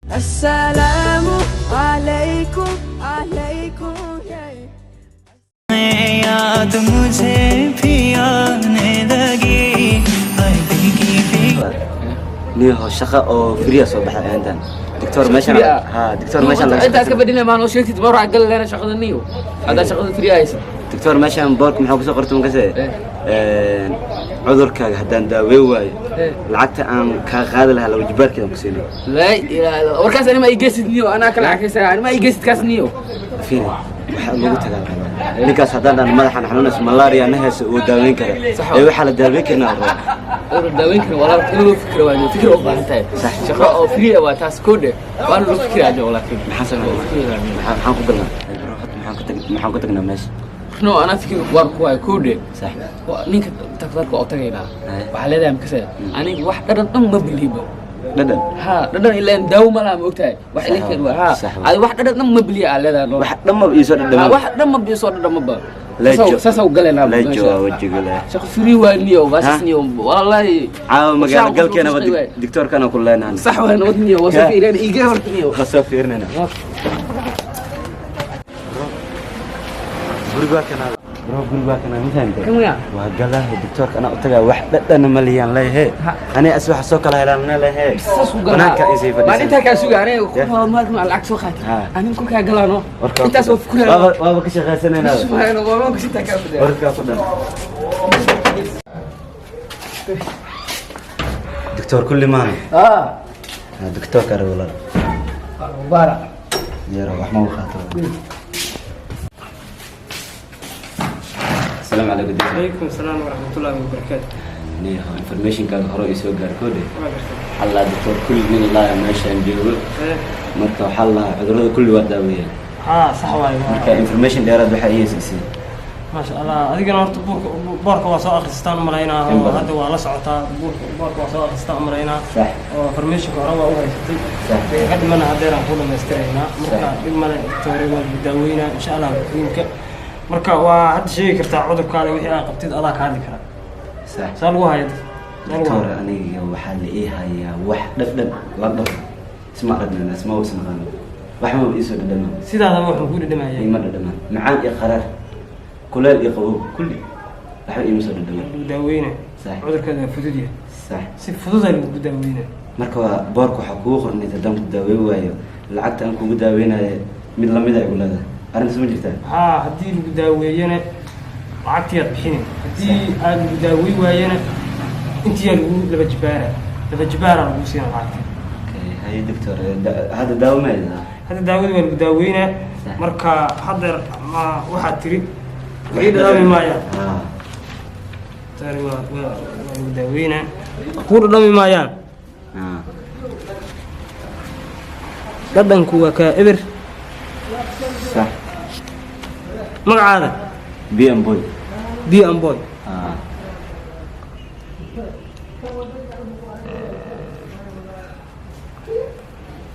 Assalaamu calaykum calaykum याद मुझे भी आने लगी, आए भीगी भीगी। Niyaho, shaqa oo free ah soo baxay intan, doctor, meeshan. Free ah? Ha, doctor, meeshan laga Intaas ka badinay maan oo sheegtid ma gal leena shaqada niyo haddaa shaqada free haysa. Doctor, meeshan boorka maxaa kusoo qortay makase? Cudurkaaga haddaan daaweyn waayo, lacagta aan kaa qaadi lahaa laba jibaarkeedan ku siinay. Laa ilaaha illa, warkaas anima igeysid niyo, anaa kala cakaysa, anima igeysid kaas niyo. Fiiri, waxaa lagu tagaa rabaa ninkaas haddaan dhan madaxan xanuunayso, malaria na hayso, uu daaweyn karaa. Sax. Ee waxaa la daaweyn karnaa la rabaa. Oo daaweyn karin walaal, in loo fikiro waa fikir u baahan tahay. Sax. Shaqo oo free ah waa taas koodhe, waana loo fikiraa jo, laakiin Maxaan sameynaa? Maxaan ku galnaa? Bro, hadda maxaan ku tagnaa meesha? No, anaa fikir waan ku waay koodhe. Sax. Waa ninka daktarka oo tagaynaa. Haye. Waxaa leedahay makase aniga wax dhadhan dhan ma biliiba. Dhadhan? Ha, dhadhan ilaan daawo ma laha, ma ogtahay wax Sax. ilaa waa ha. Sax. Adi wax dhadhan dhan ma biliya aa leedahay no. Wax dhan maba iisoo dhadhamaa. Wax dhan ma biyo soo dhadhamaba. Lejo. Saasa u galaynaa. Lejo waa wejiga leh. Shaqo free waa niyo baasas Ha? niyo wallahi. Caawa magaalo galkeenaba Shaqo waay. Doctorkana ku leenahan. Sax waa, nabad niyo, waa soo fiireen iiga horta niyo. Waa soo fiirinayna. Guriga waa kanaa, bro, guriga waa kanaa, ma fahamtay? Kan waa? Waa galaha doctorka, anaa u tagaa, wax dhadhana ma liyaan leeyahe, ani as waxa soo kala helaan leeyahe. Saas u galaa. Banaanka isay Maan fadhiisan. intaa kaa suga aniga. Yeah. Maalin lacag soo qaatay. Ha. Anin kulkaa galaano. Warkaa Intaas ku waa dhan. fikiraya. Waaba ka shaqaysanaynaa. Subxaana Allah, waan kusintaa kaa fadhiya. Warkaa ku dhan, doctor kulli maana. Ah. Doctorka rabo walaal. Mubaarak. Yaro wax ma u qaato. Asalaamu calaykum, doctor. Calaykum asalaam waraxmatullaahi wabarakaatu. Niyaho, informationkaaga hore ii soo gaar koodhe. Waa gartay. Waxaa la doctor kulli nin laa meeshaan joogo. Marka waxaa la lahaa cudurrada kulli waa daaweeyaan. Haa, sax waaye. Marka information dheeraad waxaa ii siisay. Maasha Allah, adigana horta buurka boorka waa soo akhristaan umalaynaa. In Oo badan. Hadda waa la socotaa, buurka boorka waa soo akhristaan umalaynaa. Sax. Oo informationka hore waa u haysatay. Sax. Wixii ka dhimana haddeeraan ku dhamaystiraynaa marka. Sax. Dhib male doctor, waa lagu daaweynaa insha Allah kariimka. Marka waa hadda sheegi kartaa cudurkaada, wixii aa qabtid adaa ka hadli karaa. Sax. Saa lagu haya dadka? Saa lagu Doctor, haya? Aniga waxaa la ii hayaa wax dhadhan la dhaho, isma aragnana, isma wasnaqano, wax maba iisoo dhadhamaan. Sidaadaba waxaan kuu dhadhamaya? Iima dhadhamaan, macaan iyo qaraar, kuleel iyo qabow, kulli waxba iima soo dhadhamaan. Lagu daaweynaa. Sax. Cudurkaada waa fudud yahay. Sax. Si fududaa lagu daaweynaa. Marka waa boorka waxaa kugu qornayd haddaan ku daaweyn waayo, lacagta aan kugu daaweynayo mid lamida ay ku leedahay. Arrintaas ma jirtaa? Haa, haddii lagu daaweeyana lacagtiyaad bixini, haddii aad lagu daawey waayana intiyaa lagu laba jibaara, laba jibaara lagu siina lacagta. Okay, haye doctor, hadda daawo ma haysaa? Hadda daawada waa lagu daaweynaa. Sax. Marka hadda ma waxaad tiri wixii dhadhami maayaan? Haa. Tani waa lagu daaweynaa, kuu dhadhami maayaan. Haa. Dhadhanku waa kaa eber. Sax. Magacaada? Bm boy. B m boy. Haa.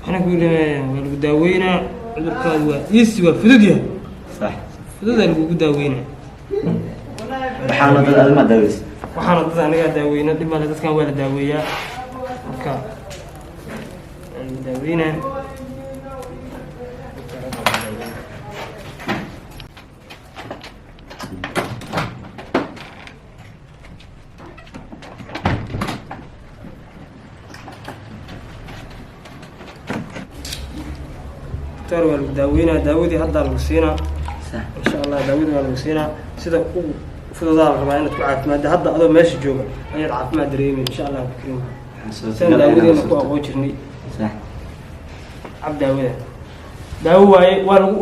Waxna kuu dhamayaan, waa lagu daaweynaa, cudurkaadu waa easy, waa fudud yahay. Sax. Fududaa lagugu daaweynaa. Waxaana dad adima daaweysa? Waxaana dad anagaa daaweyna, dhib male, dadkan waa la daaweeyaa. Marka waa lagu daaweynaa. Doctor, waa lagu daaweynaa, daawadii haddaa lagu siinaa. Sax. Insha Allah daawadii waa lagu siinaa, sida ugu fududaa la rabaa inaad ku caafimaadda. Hadda adoo meesha jooga ayaad caafimaad dareemay insha Allah bikrim. Waxaan Sidaan suurtagal ah inaan daawadeena ku suurto. aqoon jirnay. Sax. Cab daawada, daawo waaye, waa lagu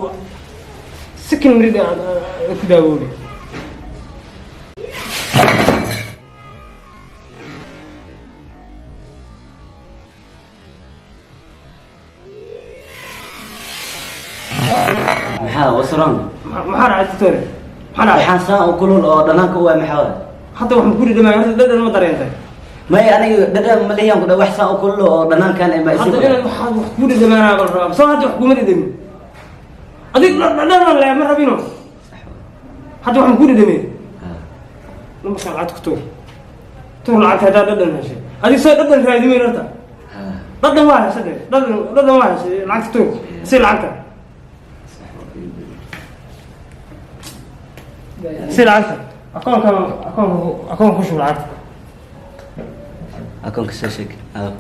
second minute aad ku daawoobay. Maxaa, what's wrong? Maxaa dhacay, doctor? Maxaa dhacay? Waxaan saan u kulul oo dhanaanka u waay, maxaa waay? Hadda waxaan ku dhidhamaya horta dhadhan ma dareentay? May, aniga dhadhan ma lihiyan ku dha, wax saan u kulul oo dhanaankan ma Hadda inaad waxaad wax ku dhidhamaanaa bal rabaa. Soo hadda wax kuma dhidhamin adig, dhadhan le ma rabino. Hadda waxaan ku dhidhamay lambarkaan lacagta ku tuur, tuur lacagta haddaad dhadhan heshay. Adig soo dhadhan raadimeyn horta. Dhadhan waa hesha dee, dhadhan, dhadhan waa heshay. Lacagta tuur, si lacagta, si lacagta akoonka, akoonka, akoonka ku shub lacagta. Akoonka soo sheeg aw.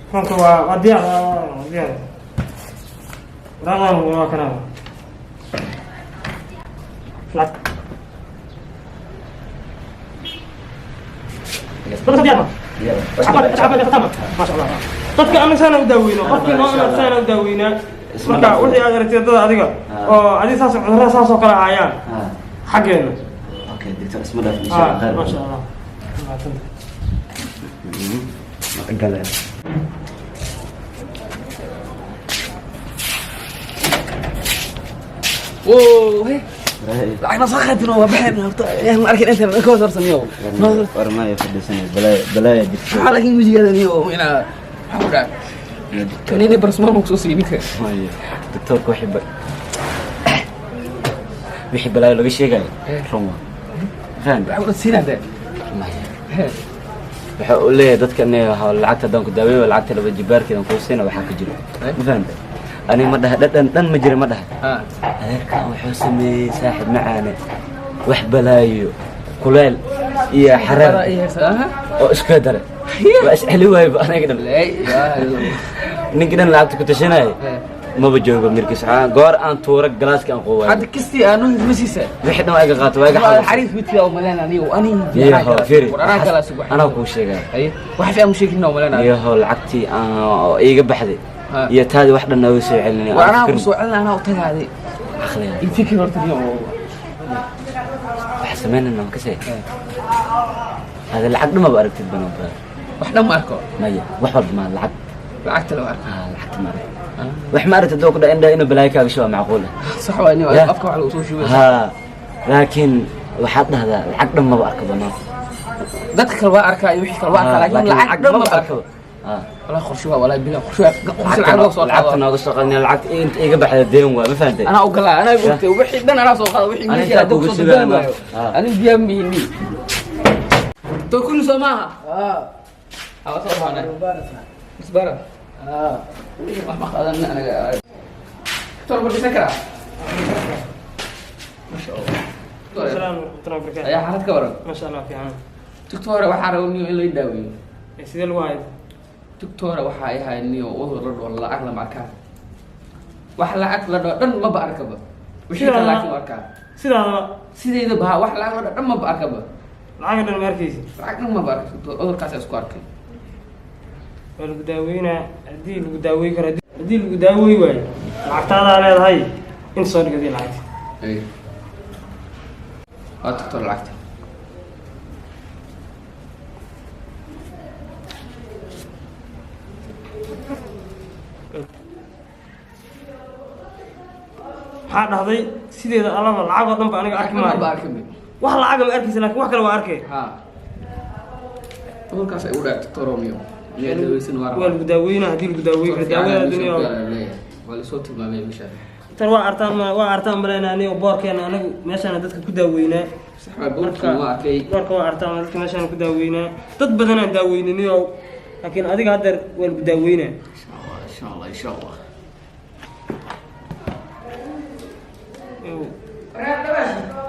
Akoonka waa diyaar, waa diyaar. Waraaqdan waa kana lacag. Dadka diyaar ma? Maasha Allah, dadka ana saana u daaweyno, qofkii noo imaad saana u daaweynaa. Marka wixii aad aragtay dada adiga oo adiga saas cudurrada saas oo kale hayaan xaggeena. Okay doctor, isma dhaaf insha Allah, khayr. Maasha Allah. Gale. Wow, he. Lacagna soo qaadin oo waa baxeen horta. Ma arkin inta ka hoos niyo. War maya, fadhiisanay, balaaya, balaaya jirta. Maxaa laakiin wejigaada niyo inaa maxaa ku dhacay? Kanini barsmaal ma kusoo siiyey ninka? Maya, doctorka wixii balaayo laga sheegayo run waa, fahanta? Waxaa u siinaa dee. Maya, waxa uu leeyahay dadka inay lacagta haddaan ku daaweeyo, lacagta laba jibaarkeedan kuu siina. Waxaa ka jiro ma fahanta? Aniga ma dhaha dhadhan dhan ma jira, ma dhaha. Adeerkan wuxuu sameeyey, saaxib macaane, wax balaayo kuleel iyo xareer oo isku dare, waa isceli waayba aniga dhan. Ninkii dhan lacagta ku tashanayay maba joogo mirkiis. Goor aan tuura galaaska aan quwaayo. Hadda kistii aanu ma siisa. Wixii dhan waa iga qaato, waa iga xaday. Xariif midkii oo maleen aniga ani. Yaho, fiiri. War anaa kala sugo. Anaa kuu sheegaya. Haye, wax fiican mu sheegin oo maleen. Yaho, lacagtii aan oo iiga baxday iyo taadii wax dhan nooga soo celinay. War anaa ku soo celina, anaa u tagaaday. Caqliga. In fikir horta niyo. Waxa samaynayna ma kasee hada lacag dhamaba aragtid banaan. Wax dhan ma arko. Maya, wax walba ma lacag. Lacagta la arko. Lacagta ma aragtid, wax ma aragtid. Doo ku dha indha inuu balaayo kaaga shuba macquul ah. Sax waa niyo. Ya. Afka wax lagu soo shubay. Ha, laakiin waxaad dhahdaa lacag dhan maba arko banaan. Dadka kale waa arkaa iyo wixii kale waa arkaa, laakiin lacag dhan ma arko. Walaa qorshe waa, walaa bila qorshe waa, qorshe lacag loo soo lacagta qaado. Nooga soo qadnay lacagta inta iga baxda deen waa, ma fahantay? Anaa u galaa, anaa ogtay wixii dhan, anaa soo qaado wixii Ani meesha intaa hadda kugu kusoo sugaa dadaali waayo. Ani biyaa mihini to kulli soo maaha. Hawa soo baanay isbara wax ma qaadan anaga. Doctor, ma dhisan karaa? Masha Allah. Assalaamu waraxmatullahi wabarakaatu. Ayaa xaalad ka waran? Maasha Allah, fiican. Doctor, waxaa raba niyo in la daaweeyo. Sidee lagu hayo? Doctor, waxa ay ahay niyo udur la dhaho lacag lama arkaan, wax lacag la dhaho dhan maba arkaba, wixii kale laakiin waa arkaa. Sidaadaba? Sideeda ba wax lacag la dhaho dhan maba arkaba. Lacag dhan ma arkaysi? Lacag dhan maba arka, cudurkaas isku arkay. Waa lagu daaweynaa haddii lagu daawey karo. Haddii lagu daawey waayo, lacagtaadaa leedahay, inta soo dhigatay lacagta. Ay, waa doctor lacagta. Maxaa dhahday? Sideeda allaba lacag oo dhan ba aniga arki maba maayo. Arkin. Wax lacaga ma arkaysa, laakiin wax kale waa arkay. Ha, cudurkaas ay u dhac doctor oo niyo niyo daaweysan waa. Waa lagu daaweynaa haddii lagu daawey karo. Daawada dunya waa lasoo tilmaamay meesha. Tan waa artaan, waa artaan malaynaa aniga boorkeena anagu meeshaana dadka ku daaweynaa. Sax waa, boorkii waa arkay. Boorka waa artaan, dadka meeshaana ku daaweynaa. Dad badanaan daaweyniniyo, laakiin adiga haddeer waa lagu daaweynaa. Insha Allah, insha Allah, insha Allah.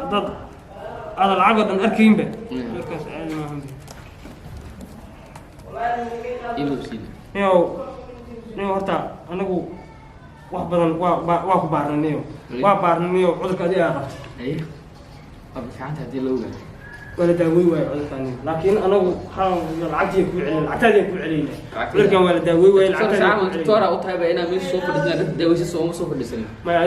Haddaad aada lacag oo dhan arkaynba, markaas caadi maahan. Inuu siina. Niyow, niyow, horta anagu wax badan waa ku baarnay niyow. Waa baarnay niyow, cudurka adiga aa qabtay. Ay, waa fiicanta haddii la ogaado. Waa la daawey waayo cudurkaan niyow, laakiin anagu waxaan lacagtii kuu celin, lacagtaadii kuu celinayna. Cudurkan waa la daawey waayo, lacagtaadii kuu celinayna. Doctor, u tahay ba inaa meesha soo fadhiisana dad daaweysa sooma soo fadhiisanin. Maya,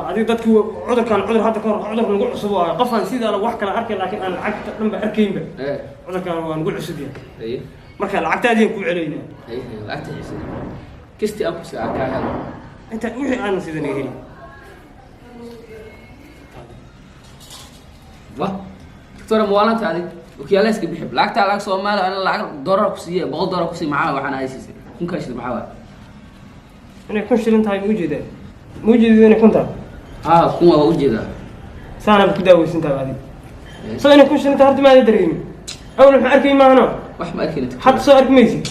adiga dadkii cudurkan cudur hadda ka hor cudur nagu cusub oo ah qofaan sidaana wax kale arkay laakiin aan lacagta dhanba arkaynba. Cudurkan waa nagu cusub yahay. Marka lacagtaadii kuu celaynaa. Ay, lacagta xiisa kisti aan ku sii arkaa helo. Inta wixii aanan sida naga heli. Wa doctor, muwaalanta adig okiyaala iska bixib lacagtaa, lacag Soomaali ana lacag doolar ku siiye, $100 ku siiye, maxaa waxaan haysiisay kunkaa shil, maxaa waay? Inay 1000 shilin tahay ma ujeedaa? Ma ujeedid inay 1000 tahay? Haa, 1000 waa ujeedaa. Saanaad ku daaweysan tahay adiga, so inay 1000 shilin tahay horta maada dareemin awal, waxaan arkay maahano. Wax ma arkin. Hadda soo arki maysid,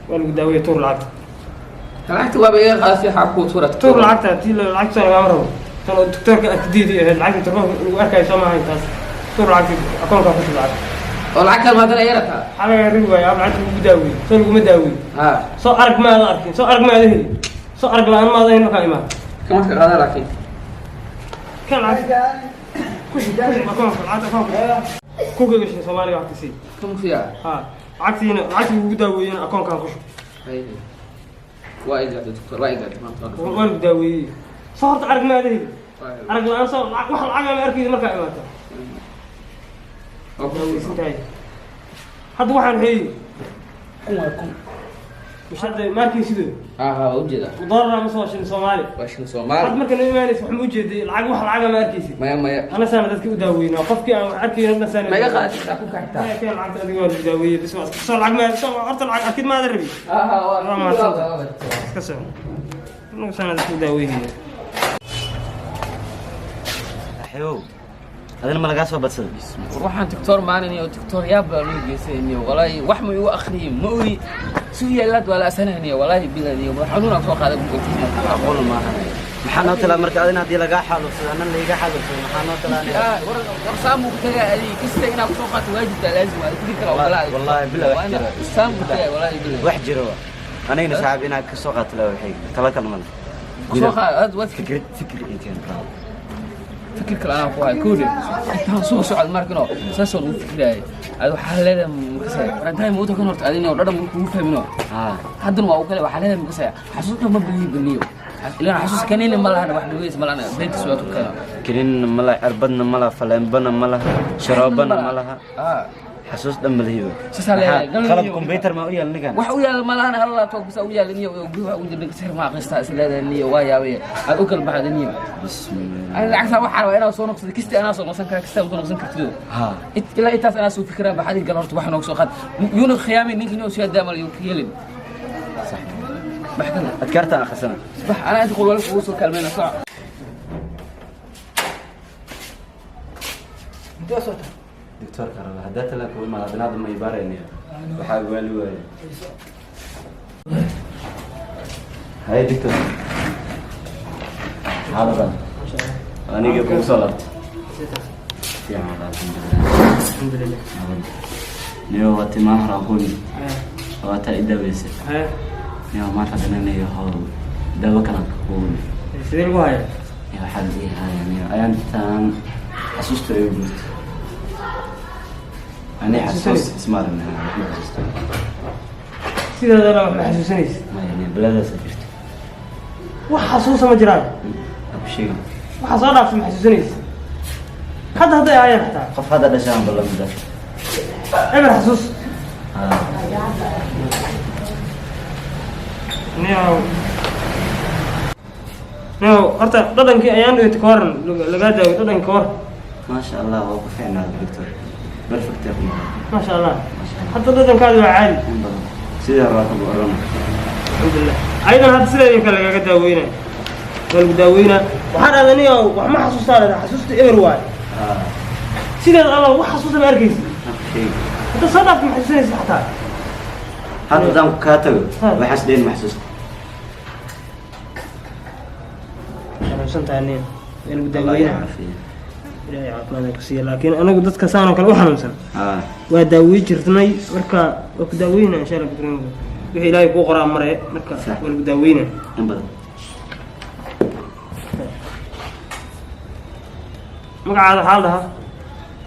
waa lagu daaweeye. Tuur lacagta. Lacagta waaba iga qaasay, waxaa ku tuura. Tuur lacagta tii, lacagta lagama rabo. Tan oo doctorka arkideedii ahayd, lacagta telefoonka lagu arkayo soo maahayn taas. Tuur lacagta, akoonkaa ku shub lacagta. Oo lacag kale haddana yarataa. Maxaa laga rigi waaya? Ab lacagta lagu daaweeye soo laguma daaweeye? Ha. Soo arag maada arkin, soo arag maada helin, soo arag la-aan maada helin markaa imaad. Kama ka qaada laakiin. Kan lacagta ku shub, ku shub akoonka lacagta, akoonka ku gagashay Soomaaliga wax ka sii. Kama kusiyaa. Ha, lacagtiina, lacagtii lagu daaweeyena akoonkaan ku shub. Waa igaada doctor, waa igaada maanta. Waa lagu daaweeyey. Soo horta arag maada helin, arag la-aan soo wax lacag ama arkayda markaa imaata. Waa ku daaweysan tahay hadda. Waxaan xeeyi kun waa kun. Mushada ma arkaysido? Ha ha, waa ujeedaa. Doolar ama soo shilin Soomaali? Waa shilin Had Soomaali. Marka noo imaanaysa wax ma ujeeday? Lacag, wax lacaga ma arkaysid? Maya, maya. Ana saana dadka u daaweynaa, qofkii aan wax arkayn hadna saana. Ma iga qaadatay kunka xitaa? Maya, keen lacagta adiga, waa lagu daaweeyey bis. Waa soo lacag ma soo horta lacag arkid maada rabi. Ha ha, waa. Waa mahadsantahay. Iska soco, anagu saana dadka u daaweynaya. Saaxiibow, adina ma lagaa soo badsaday? War waxaan doctor maalin iyo doctor yaab baa loo geysanayo walaahi. Wax ma igu akhriyay ma ogi si u yaalaad waa la asanahaniyo walaahi bilan iyo madax xanuun aan soo qaaday. Aqoon maahan. Maxaa noo talaa marka adina haddii lagaa xaalufsado, anna laiga xaalufsado, maxaa noo talaa aniga? War saamu ku tagaa adi kasta inaa kusoo qaato waajibta laazim waa fikir kale ogolaada. Wallaahi bilaa wax jira. Saamu ku tagaa walaahi bilaa. Wax jiro wa anigana saaxiib inaad ka soo qaato laa, waxay tala kale male. Soo qaad aad waad. Fikrad, fikir ii keen. Fikir kale anaa ku hayo kowde intaan soo socod markino saasoo ugu fikiraayay. Ad waxaa leedahay makasaya warantahay ma kan horta adina oo dhadhan kugu fahmino. Haddana waa u kale waxaa leedahay makasaya xasuusta ma baliyi baliyo ilaan xasuus kanina ma lahan, wax dhugeys ma lahan, beentis waa ku keena. Keninna ma laha, cirbadna ma laha, faleenbana ma laha, sharoobana ma laha, xasuus dhan ma lihiba. Saasaa leedahay. Qalab computer ma u yaal ninkan? Wax u yaala ma lahan, hal laptop bisa u yaala niyo gudaha ugu jirta sir ma aqristaa is leedahay niyo. Waa yaabay aad u kala baxda niyo. Bismillah. Ani lacagta waxaa rabaa inaa soo noqsado kisti, anaa soo noqsan kara kista, soo noqsan kartido. Ilaa intaas anaa soo fikiraa baxadi gal horta wax nooga soo qaad yuuna khiyaamay ninka inuu soo daamal yuu ka helin. Sax. Bax kale. Adkaartaan akhrisana. Bax, anaa inta qol walba ugu soo kaalmayna. Soco. Intee soo tahay? Doctorka raba haddaa talaa kugu imaada adina hadda ma ibaaraynaya, waxaa waali waaye. Haye doctor, xaaladan aniga kugu soo laabtay fiican walaa, alxamdulilah. Alxamdulilah. Niyo waa timaa hore aqooni waa taa i daaweysay. Niyo maanta dhananayo howl daawo kalan kugu. Sidee lagu hayaa? Niyo waxaa la ii hayaa niyo ayaantaan xasuusta igu guurtay ani xasuus isma aragna, wax ma xasuusto. Sideedana wax ma xasuusanaysa? Maya niyo, baladaasa jirto. Wax xasuusa ma jiraan? Ha ku sheegin. Waxa soo dhaaftay ma xasuusanaysa hadda hadday ahaayeen xataa? Qof hadda dhashaan ballamida. Eber xasuus. Niyow, niyow, horta dhadhankii ayaan dhigtay ka waran? Lagaa daaway dhadhanka ka waran? Maasha Allah, waa ku fiicnaaday doctor, perfect ku noqday. Maasha Allah. Maasha Allah. Hadda dhadhankaadi waa caadi. In badan sidii hore waa ka orana. Alxamdulilah. Ayadan hadda sideedii kale lagaga daaweynaya, waa lagu daaweynaa. Waxaa dhahda niyow wax ma xasuustaa dhahda, xasuusta eber waayo. Sideed alla wax xasuusa ma arkaysa? Ha ku sheegin. Hadda soo dhaaftay ma xasuusanaysa xataa? Hadda haddaan kaa tago Ha. waxaas dheyn ma xasuusta. Xanuunsan tahay niyo, waa lagu Allah daaweynaa. caafiya. Ilaahay caafimaad ku siiya, laakiin anagu dadka saan oo kale u xanuunsan waa daawey jirnay. Marka waa ku daaweynaa insha Allah bikrimka. Wixii Ilaahay kuu qoraa mare marka. Sax. Waa lagu daaweynaa. In badan. Magacaada waxaa la dhahaa?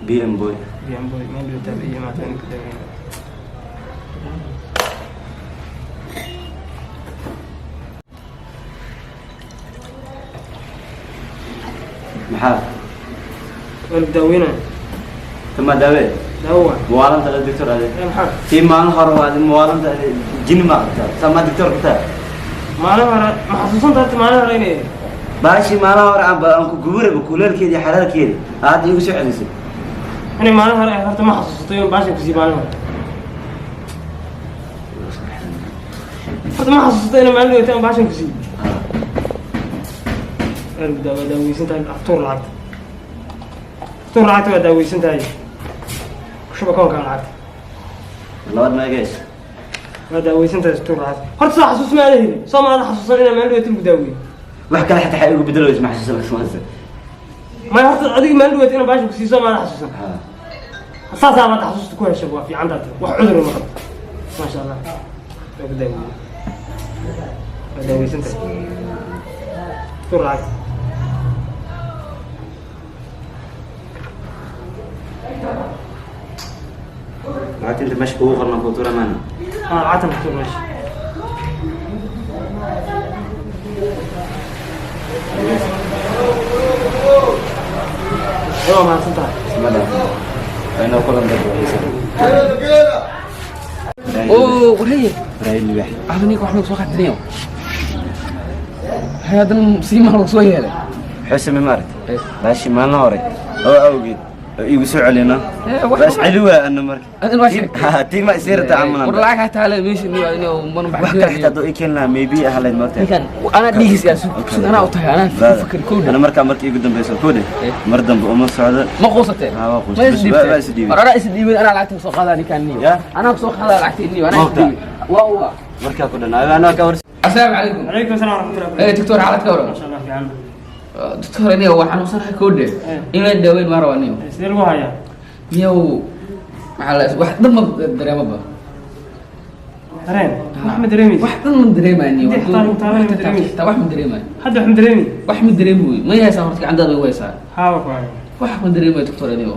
BM boy. Bian boy meel dhow taabi'iye maata ku daaweynaa. Maxaa? Waa lagu daaweynaa. Tama daawe. Daawo waa. Muwaalanta la doctor ade. Ee, maxaa? Tii maalin hore waa muwaalanta, jini ma qabtaa sama doctor ka? Maalin hore ma xasuusanta horta maalin hore inay Baashi maalin hore aan aan ku gubiraba kuleelkeeda iyo xalaalkeeda aad iigu soo celisay. Inay maalin hore ahayd horta ma xasuusato in baashan kusii maalin hore horta ma xasuusato inay maalin dhaweyta aan baashan kusii. Waa lagu waa daaweysan tahay. Tuur lacagta, tuur lacagta, waa daaweysan tahay. Ku shub akoonkaan lacagta. Labaad ma egeys. Waa daaweysantahay, tuur lacagta. Horta soo xasuus ma aada helin, soo ma aada xasuusan inaa maalin dhaweyd lagu daaweeyey? Wax kale xataa xay igu bedelo ma xasuusan maanta. Maya, horta adiga maalin dhaweyd inaa baasha ku siiso ma aada xasuusan? Ha. Saasaa baad xasuusta ku heshay. Waa fiican tahay, wax cudur ma qabto, maasha Allah. Waa ku daaweeyey, waa daaweysantahay, tuur lacagta. Lacagta inta meesha kugu qorna kuu tuura maana? Ah, lacagtan ku tuur meesha. Waa mahadsan tahay. Isma dhaafin, waa inoo kulan dambe xiisa. Oo warhaye. Ibraahim Libaax. Aba ninka wax nagu soo qaadinayo. Waxay haddana sii maal lagu soo yeelay. Wuxuu samey maaragtay baashi maalin hore oo awgeed oo iigu soo celino. Wax waa is celi waa ana marka. Adin waa sheegtay. Ha, tii ma isiirata War camalan. lacag hataa le meesha niyo inuu man. Wax kale xitaa hadduu ii keeni lahaa maybe ahalayd maogtahay. Ninkan anaa dhiigis yaa sug sug, anaa u tahay, anaa fikir kowdha. Ana markaa markii igu dambeyso kowdhe mar dambe uma socdo. Ma quusatee? Ha, waa quustay. Ma is dhiibtay? Waa is dhiibay. War anaa is dhiibin, anaa lacagta soo qaadaa ninkan niyo. Ya? Anaa soo qaadaa lacagta niyo, anaa is Maogta? dhiibin, waa Markaa ku dhan anaa ka war. Asalaamu calaykum. Calaykum asalaam waraxmatullahi. Eh, doctor, xaalad ka waran? Maasha Allah, fiican. Doctor, aniga waa xanuunsanahay kowdhe. In la daaweyn maa rabaa niyo. Sidee lagu hayaa? Niyow, maxaa la wax dhan ma dareemaba. Dareen wax ma dareemaysa? Wax dhan ma dareemayo niyo. Hadii xitaa lagu taabanay ma dareemaysa? Xitaa wax ma dareemayo. Hadda wax ma dareemi? Wax ma dareemayo. Ma haysaa horta? Gacantaada way haysaa. Haa, waa ku haya. Wax ma dareemayo, doctor, anigo.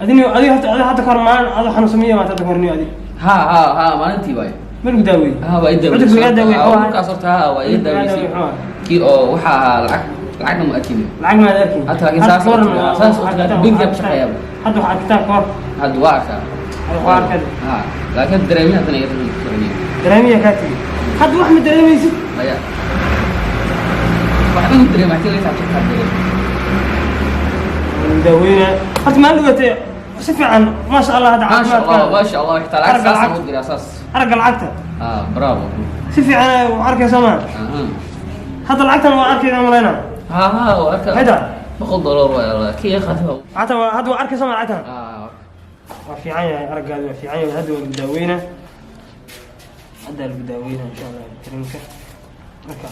Adini adiga horta adiga hadda kahor maalin ado xanuunsamiya maanta hadda kahor niyo adiga? Ha ha ha, maalintii waay. Ma lagu daaweeyey? Ha, waa ii Cudurka lagaa daaweeyey muxuu ahaa? Cudurkaas horta ha, waa ii Cudurka lagaa daaweysay. daaweeyey muxuu ahaa? Kii oo waxaa ahaa lacag, lacagna ma arkin. Lacag maad arkin? Hadda laakiin Hadda saas ka waran. saas oo bangiga ku shaqeeyaa. Hadda waxaa arkitaan ka hor? Hadda waa arkaa. Hadda waxaa arkay. Ha, laakiin dareemihi haddana iga tagay, doctor, aniga. Dareemiya kaa tegi? Hadda wax ma dareemaysid? Maya, waxba ma dareema, hatii la taabto kaa dareema. Waa daaweynaa horta maalin dhigatay si fiican, maasha Allah, hadda Maasha Allah. caafimaadka. Maasha Allah, xitaa lacag Aragga saas lacagta. ugu diraa saas. Aragga lacagta. Ah, bravo. Si fiican u arkaysa ma? Aha. Hadda lacagtan waa arkayda malaynaa. Ha ha, waa arkaa. Maxay tahay? $100 waay, Allah kii qaatay. Lacagtan waa hadda waa arkaysa ma lacagtan? Ah. Waa fiican yahay araggaadi, waa fiican yahay. Hadda waa lagu daaweynaa, hadda lagu daaweynaa insha Allah kariimka. Marka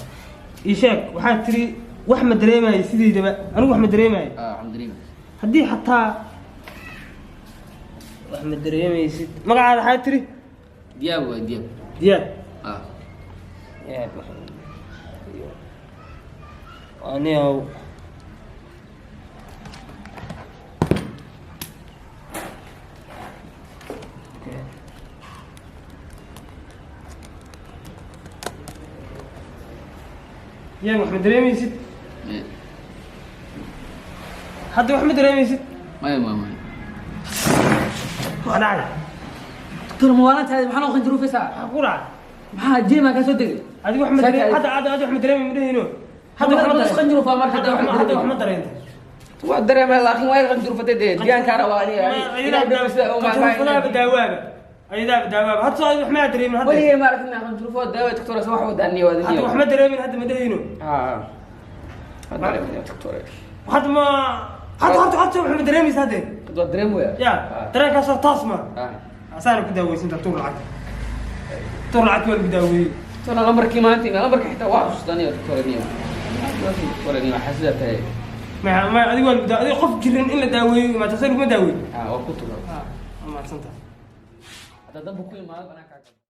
ii sheeg, waxaad tiri wax ma dareemayo sideydaba, anigu wax ma dareemayo. Ah, alxamdulillah. Haddii xataa wax ma dareemaysid, magacaada waxaad tiri? Diyaab waay, diyaab. Diyaab. Ah. Diyaab aniyow. Okay. Diyaab, wax ma dareemaysid? Hadda wax ma dareemaysid? Maya maya maya. Wax dhacay? Doctor, mawaalantaadi maxaa noo qanjaruufaysaa? Maxaa ku dhacay? Maxaa jeemaa kaa soo degay? Adiga wax ma dareem hadda hadda wax ma dareemay ma dhehayno. Hadda wax ma Hadda dareem qanjaruufaa marka hadda hadda wax ma hadda wax ma dareentay. Waa dareemay, laakiin waa qanjaruufatay dee, diyaankaana waa aniga. Qanjaruufadaaba daawaaba, ayadaaba daawaaba. Hadda soo wax ma dareemin hadda. Weligay ma arkin qanjaruufo daawa, doctor, wax wadaaniyo Hadda waadaniyo. wax ma dareemin hadda ma dhehayno. Ha, waa dareemaya, doctor. Hadda ma hadda hadda hadda wax ma dareemaysa hadda? Waa dareemaya. Ya dareenkaas oo taas ma Ah. asaana ku daaweysan. Tuur lacagta, tuur lacagta, waa lagu daaweeyey. Doctor, lambarkii maanta lambarka xitaa waa xasuustaniyo, doctor, niyo doctor, niyo waxaa sidaa tahay. Ma ma adiga waa lagu daa adiga qof jiran in la daaweeyo maanta soo laguma daaweeyo. Ah, waa ku tuga. Waa mahadsantahay. Hadda dambu ku imaado anaa kaa.